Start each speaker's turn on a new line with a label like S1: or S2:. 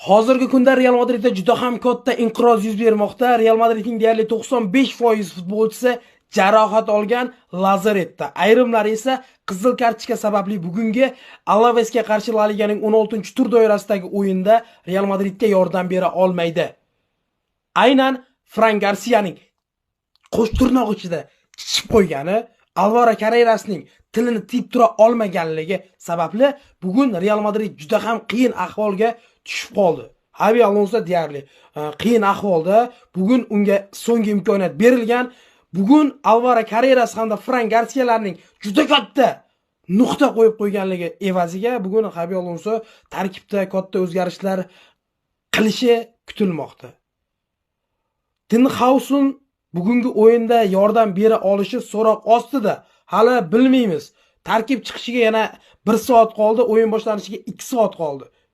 S1: Hozirgi kunda Real Madridda juda ham katta inqiroz yuz bermoqda. Real Madridning deyarli 95% futbolchisi jarohat olgan, lazaretda. Ayrimlari esa qizil kartochka sababli bugungi Alavesga qarshi La Liganing 16-tur doirasidagi o'yinda Real Madridga yordam bera olmaydi. Aynan Fran Garsiyaning qo'sh tirnoq ichida chichib qo'ygani, Alvaro Carrerasning tilini tiyib tura olmaganligi sababli bugun Real Madrid juda ham qiyin ahvolga tushib qoldi. Xabi Alonso deyarli qiyin ahvolda. Bugun unga so'nggi imkoniyat berilgan. Bugun Alvaro Carreras hamda Fran Garsiyalarning juda katta nuqta qo'yib qo'yganligi evaziga bugun Xabi Alonso tarkibda katta o'zgarishlar qilishi kutilmoqda. Dean Huijsen bugungi o'yinda yordam bera olishi so'roq ostida. Hali bilmaymiz. Tarkib chiqishiga yana 1 soat qoldi, o'yin boshlanishiga 2 soat qoldi.